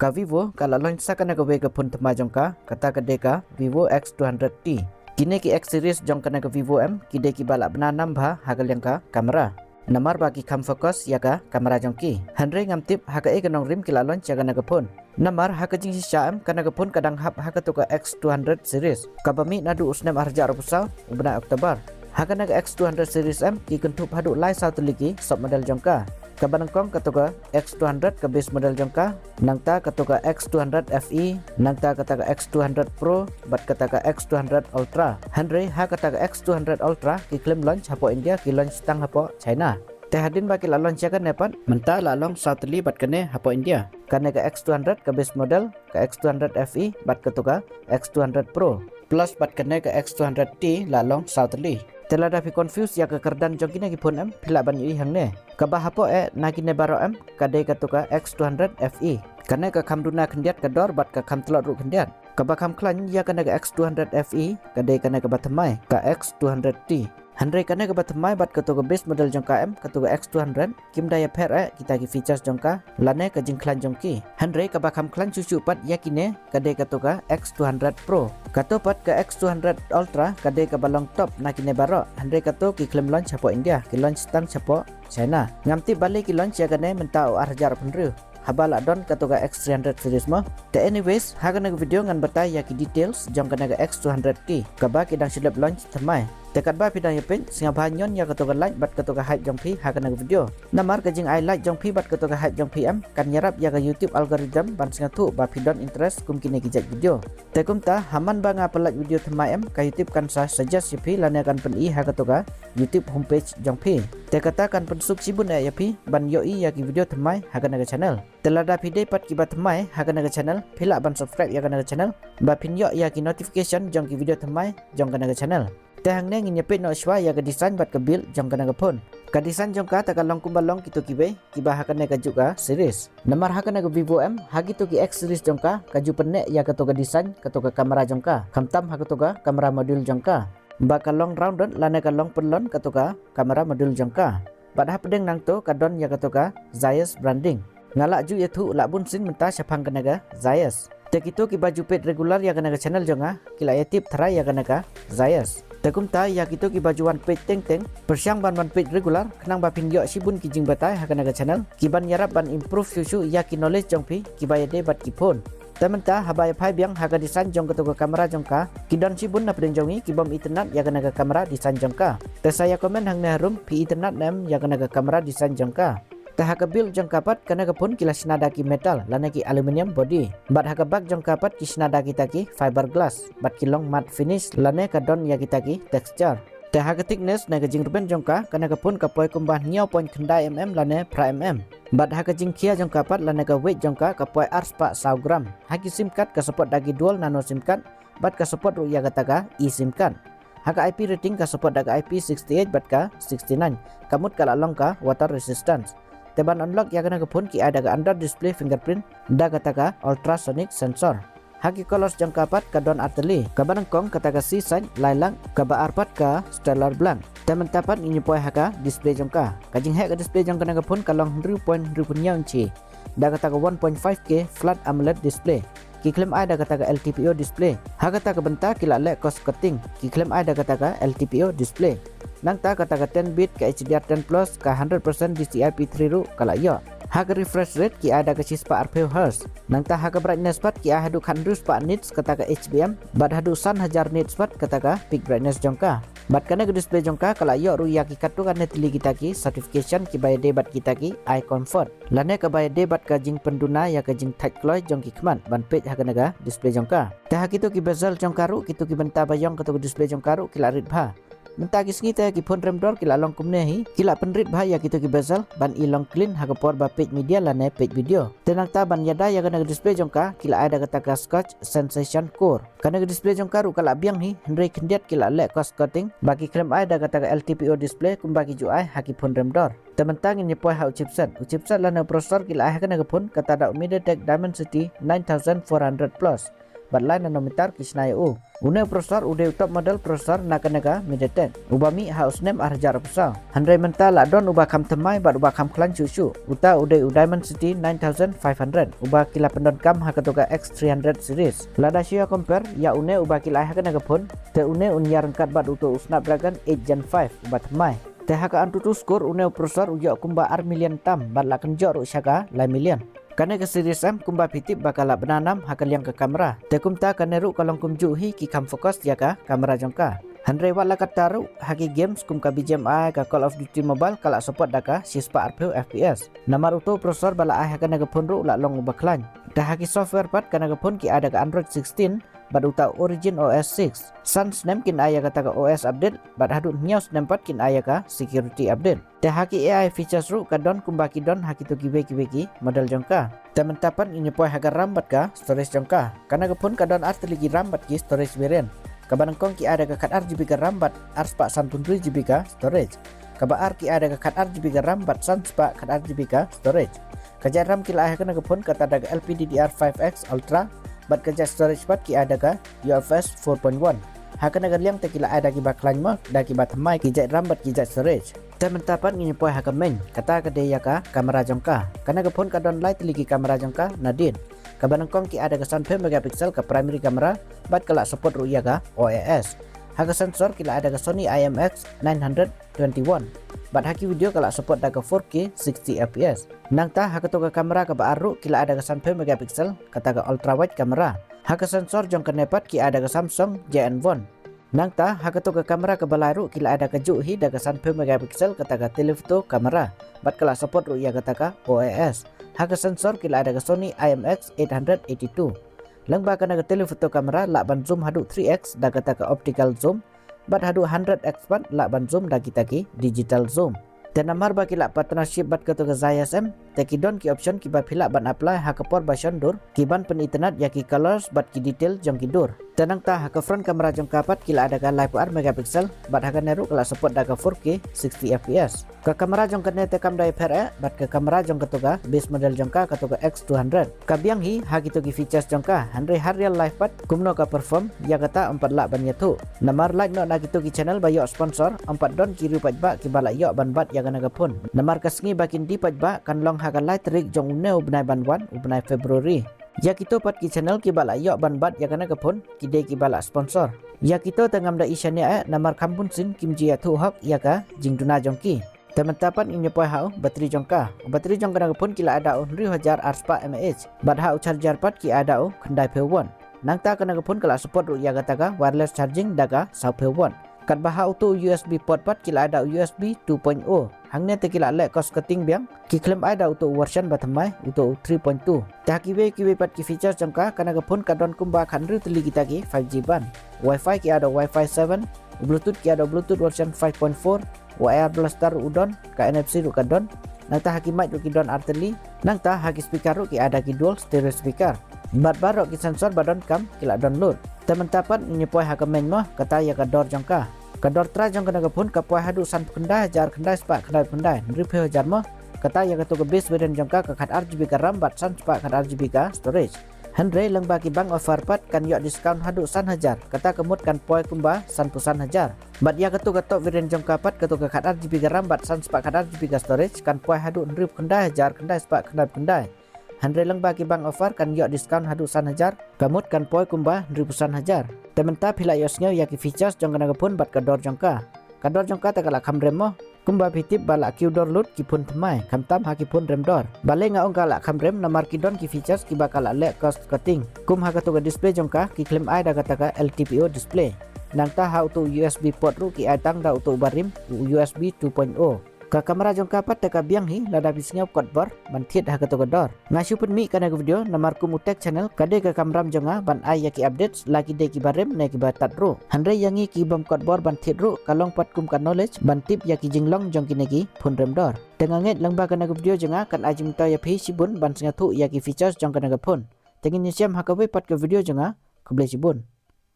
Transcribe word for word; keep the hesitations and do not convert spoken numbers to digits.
Ka Vivo ka la launch sa kane kawei ka phone thymmai jong ka, kata ka dei ka Vivo X two hundred T. Kine ki X series jong kane ka Vivo em ki dei kiba la bna nam bha ha ka liang ka camera. Namar ba ki kham focus ïa ka camera jong ki. Hynrei ngam tip ha kaei ka nongrim ki la launch ïa kane ka phone. Namar ha ka jingshisha em kane ka phone ka dang hap ha kato ka X two hundred series, kaba mih naduh u snem ar hajar arphew saw u bnai October. Ha kane ka X two hundred series em ki kynthup haduh lai saw tylli ki sub model jong ka. Kaba nyngkong kato ka X two hundred ka base model jong ka, nangta kato ka X two hundred F E, nangta kata ka X two hundred Pro, bad kata ka X two hundred Ultra. Hynrei ha kata ka X two hundred Ultra ki khlem launch hapoh India, ki launch tang hapoh China. Te hadien ba ki la launch ïa kane pat, mynta la long saw tylli bad kane hapoh India. Kane ka X two hundred ka base model, ka X two hundred F E bad kato ka X two hundred Pro. Plus bad kane ka X two hundred T la long saw tylli. Te lada phi confuse ïa ka kyrdan jong kine ki phone em, phi lah ban ïohi hangne. Kaba hapoh eh na kine baroh em ka dei kato ka X two hundred F E. Kane ka kham duna khyndiat ka dor bad ka kham tlot ruh khyndiat. Kaba kham khlaiñ ïa kane ka X two hundred F E ka dei kane kaba thymmai, ka X two hundred T. Hynrei kane kaba thymmai bad kato ka base model jong ka em, kato ka X two hundred, kim da ïapher eh kita ki features jong ka lane ka jingkhlaiñ jong ki. Hynrei kaba kham khlaiñ shuh shuh pat ïa kine ka dei kato ka X two hundred Pro. Kato pat ka X two hundred Ultra ka dei kaba long top na kine baroh. Hynrei kato ki khlem launch hapoh India, ki launch tang shapoh China. Ngam tip balei ki launch ïa kane mynta u ar hajar arphew hynriew, haba la don kato ka X three hundred series mo. Te anyways, ha kane ka video ngan batai ïa ki details jong kane ka X two hundred T kaba ki dang shu lep launch thymmai. Te katba phi dang ïa peit, sngewbha ñion ïa kato ka like bad kato ka hype jong phi ha kane ka video. Namar ka jingai like jong phi bad kato ka hype jong phi em kan ïarap ïa ka YouTube algorithm ban sngewthuh ba phi don interest kum kine ki jait video. Te kumta, ha man ba nga pyllait video thymmai em, ka YouTube kan sa suggest ïa phi lane kan pyni ha kato ka YouTube homepage jong phi. Te kata kan pynsuk shibun eh ïa phi ban ïohi ïa ki video thymmai ha kane ka channel. Te lada phi dei pat kiba thymmai ha kane ka channel, phi lah ban subscribe ïa kane ka channel ba phin ïoh ïa ki notification jong ki video thymmai jong kane ka channel. Te hangne ngin ïa peit noh shuwa ïa ka design bad ka build jong kane ka phone. Ka design jong ka te ka long kumba long kito kiwei kiba ha kane ka juh ka series. Namar ha kane ka Vivo em, ha kito ki X series jong ka, ka ju pynneh ïa kato ka design kato ka camera jong ka, khamtam ha kato ka camera module jong ka. Ba ka long rounded lane ka long pyllun kato ka camera module jong ka. Bad hapdeng nangto ka don ïa kato ka Zeiss branding. Nga lah ju ïathuh lah bun sien mynta shaphang kane ka Zeiss. Te kito kiba ju peit regular ïa kane ka channel jong nga, ki lah ïa tip tharai ïa kane ka Zeiss. Te kumta ïa kito kiba ju wan peit teng teng, pyrshang ban wan peit regular khnang ba phin ïoh shibun ki jingbatai ha kane ka channel, kiban ïarap ban improve shuh shuh ïa ki knowledge jong phi kiba ïadei bad ki phone. Te mynta haba ïa phai biang ha ka design jong kato ka camera jong ka, ki don shibun na pdeng jong ngi ki bym itynnad ïa kane ka camera design jong ka. Te sa ïa comment hangne harum, phi itynnad ne em ïa kane ka camera design jong ka. Te ha ka build jong ka pat, kane ka phone ki la shna da ki metal lane ki aluminium body. Bad ha ka back jong ka pat ki shna da kita ki fiberglass bad ki long matte finish lane ka don ïa kita ki texture. Te ha ka thickness ne ka jingrben jong ka, kane ka phone ka poi kumba hynñiew point khyndai mm lane phra mm. Bad ha ka jingkhia jong ka pat lane ka weight jong ka, ka poi ar spah saw gram. Ha ki sim card ka support da ki dual nano sim card bad ka support ruh ïa kata ka eSIM card. Ha ka I P rating ka support da ka I P sixty-eight bad ka sixty-nine. Ka mut ka la long ka water resistance. Te ban unlock ïa kane ka phone ki ai da ka under display fingerprint da kata ka ultrasonic sensor. Ha ki colors jong ka pat ka don artylli. Kaba nyngkong kata ka sea sand lilac, kaba ar pat ka stellar black. Te mynta pat ngin ïa poi ha ka display jong ka. Ka jingheh ka display jong kane ka phone ka long hynriew point hynriew phew hynñiew inchi da kata ka one point five K flat AMOLED display. Ki khlem ai da kata ka L T P O display. Ha kata ka bynta ki la leh cost cutting, ki khlem ai da kata ka L T P O display. Nangta kata ka ten bit ka H D R ten plus ka hundred percent D C I P three ruh ka la ïoh. Ha ka refresh rate ki ai da ka shispah arphew hertz. Nangta ha ka brightness pat ki ai haduh khathynriew spah nits kata ka H B M bad haduh san hajar nits pat kata ka peak brightness jong ka. Bad kane ka display jong ka ka la ïoh ruh ïa ki katto katne tylli kita ki certification kiba ïadei bad kita ki eye comfort lane kaba ïadei bad ka jingpynduna ïa ka jingthait kloi jong ki khmat ban peit ha kane ka display jong ka. Te ha kito ki bezel jong ka ruh, kito ki bynta ba ïong kato ka display jong ka ruh ki la rit bha. Mynta ki sngi te ki phone rem dor ki la long kumne hi, ki la pynrit bha ïa kito ki bezel ban i long clean ha ka por ba peit media lane peit video. Te nangta ban ïada ïa kane ka display jong ka ki la ai da kata ka Scotch Sensation Core. Kane ka display jong ka ruh ka la biang hi, hynrei khyndiat ki la leh cost cutting ba ki khlem ai da kata ka L T P O display kumba ki ju ai ha ki phone rem dor. Te mynta ngin ïa poi ha u chipset. U chipset lane u processor ki la ai ha kane ka phone kata da u MediaTek Dimensity nine thousand four hundred plus bad lai nanometer ki shna ïa u. Une u processor u dei u top model processor na kane ka MediaTek, uba mih ha u snem ar hajar arphew saw. Hynrei mynta la don uba kham thymmai bad uba kham khlaiñ shuh shuh. Uta u dei u Dimensity nine thousand five hundred, uba ki la pyndonkam ha kato ka X three hundred series. Lada shu ïa compare ïa une uba ki la ai ha kane ka phone, te une un ïaryngkat bad uto u Snapdragon eight Gen five uba thymmai. Te ha ka AnTuTu score une u processor u ïoh kumba ar million tam bad la kynjoh ruh sha ka lai million. Kane ka Series M kumba phi tip ba ka la bna nam ha ka liang ka camera. Te kumta kane ruh ka long kumjuh hi ki kham focus ïa ka camera jong ka. Hynrei wat la katta ruh, ha ki games kum ka B G M I, ka Call of Duty Mobile ka la support da ka shispah arphew F P S. Namar uto u processor ba la ai ha kane ka phone ruh la long uba khlaiñ. Te ha ki software pat kane ka phone ki ai da ka Android sixteen bad uta u Origin O S six. San snem kin ai ïa kata ka O S update bad haduh hynñiew snem pat kin ai ïa ka security update. Te ha ki A I features ruh ka don kumba ki don ha kito kiwei kiwei ki model jong ka. Te mynta pat ngin ïa poi ha ka RAM bad ka storage jong ka. Kane ka phone ka don ar tylli ki RAM bad ki storage variant. Kaba nyngkong ki ai da ka khatar GB ka RAM bad arspah sanphew hynriew GB ka storage. Kaba ar ki ai da ka khatar GB ka RAM bad sanspah khatar GB ka storage. Ka jait RAM ki la ai ha kane ka phone kata da ka L P D D R five X Ultra bad ka jait storage pat ki ai da ka U F S four point one. Ha kane ka liang te ki la ai da kiba khlaiñ mo, da kiba thymmai ki jait RAM bad ki jait storage. Te mynta pat ngin ïa poi ha ka main, kata ka dei ïa ka camera jong ka. Kane ka phone ka don lai tylli ki camera jong ka nadien. Kaba nyngkong ki ai da ka sanphew megapixel ka primary camera bad ka la support ruh ïa ka O I S. Ha ka sensor ki la ai da ka Sony I M X nine hundred twenty-one. Bad ha ki video ka la support da ka four K sixty F P S. Nangta ha kato ka camera kaba ar ruh ki la ai da ka sanphew megapixel kata ka ultra wide camera. Ha ka sensor jong kane pat ki ai da ka Samsung J N one. Nangta ha kato ka camera kaba lai ruh ki la ai da kajuh hi da ka sanphew megapixel kata ka telephoto camera. Bad ka la support ruh ïa kata ka O I S. Ha ka sensor ki la ai da ka Sony I M X eight hundred eighty-two. Lyngba kane ka telephoto camera lah ban zoom haduh three X da kata ka optical zoom. Bad haduh hundred X pat lah ban zoom da kita ki digital zoom. Te namar ba ki la partnership bad kato ka Zeiss M, te ki don ki option kiba phi lah ban apply ha ka por ba shon dur, ki ban pynitynnad ïa ki colors bad ki detail jong ki dur. Te nangta ha ka front camera jong ka pat ki la ai da ka laiphew ar megapixel, bad ha kane ruh ka la support da ka four K sixty F P S. Ka camera jong kane te kam da ïapher eh bad ka camera jong kato ka base model jong ka, kato ka X two hundred. Ka biang hi ha kito ki features jong ka, hynrei ha real life pat kumno ka perform ïa kata ym pat lah ban ïathuh. Namar lait noh na kito ki channel ba ïoh sponsor, ym pat don ki riew paidbah kiba lah ïoh ban bat ïa kane ka phone. Namar ka sngi ba kin die paidbah kan long ha ka lai tarik jong une u bnai ban wan, u bnai February. Ïa kito pat ki channel kiba lah ïoh ban bat ïa kane ka phone ki dei kiba lah sponsor. Ïa kito te ngam da i shaniah eh namar kham bun sien kim ju ïathuh hok ïa ka jingduna jong ki. Te mynta pat ngin ïa poi ha u battery jong ka. U battery jong kane ka phone ki la ai da u hynriew hajar arspah mAh. Bad ha u charger pat ki ai da u khyndaiphew watt. Nangta kane ka phone ka la support ruh ïa kata ka wireless charging da ka sawphew watt. Katba ha uto u U S B port pat ki la ai da u U S B two point oh. Hangne te ki la leh cost cutting biang. Ki khlem ai da uto u version ba thymmai, uto u three point two. Te ha kiwei kiwei pat ki features jong ka, kane ka phone ka don kumba khathynriew tylli kita ki five G band. Wi-Fi ki ai da u Wi-Fi seven, u Bluetooth ki ai da u Bluetooth version five point four, u A R Blaster ruh u don, ka N F C ruh ka don. Nangta ha ki mic ruh ki don ar tylli. Nangta ha ki speaker ruh ki ai da ki dual stereo speaker. Bad baroh ki sensor ba donkam ki la don lut. Te mynta pat ngin ïa poi ha ka main mo, kata ïa ka dor jong ka. Ka dor trai jong kane ka phone ka poi haduh sanphew khyndai hajar khyndai spah khyndaiphew khyndai, hynriewphew hajar mo. Kata ïa kato ka base variant jong ka, ka khatar GB ka RAM bad sanspah khatar GB ka storage. Hynrei lyngba ki bank offer pat kan ïoh discount haduh san hajar, kata ka mut kan poi kumba sanphew san hajar. Bad ïa kato ka top variant jong ka pat, kato ka khatar GB ka RAM bad sanspah khatar GB ka storage kan poi haduh hynriewphew khyndai hajar khyndai spah khyndaiphew khyndai. Hynrei lyngba ki bank offer kan ïoh discount haduh san hajar, ka mut kan poi kumba hynriewphew san hajar. Te mynta phi lah ïohsngew ïa ki features jong kane ka phone bad ka dor jong ka. Ka dor jong ka te ka lah kham rem mo. Kumba phi tip ba lah kiew dor lut ki phone thymmai, khamtam ha ki phone rem dor. Balei nga ong ka lah kham rem, namar ki don ki features kiba ka lah leh cost cutting. Kum ha kato ka display jong ka, ki khlem ai da kata ka L T P O display. Nangta ha uto u U S B port ruh ki ai tang da uto u barim, u U S B two point oh. Ka camera jong ka pat te ka biang hi lada phi sngew kot bor ban thied ha kato ka dor. Nga shu pynmih kane ka video namar kum u tech channel ka dei ka kamram jong nga ban ai ïa ki updates la ki dei kiba rem ne kiba tad ruh. Hynrei ïa ngi ki bym kot bor ban thied ruh ka long pat kum ka knowledge ban tip ïa ki jinglong jong kine ki phone rem dor. Te nga ngeit lyngba kane ka video jong nga kan ai jingmyntoi ïa phi shibun ban sngewthuh ïa ki features jong kane ka phone. Te ngin ïashem ha kawei pat ka video jong nga. Khublei shibun.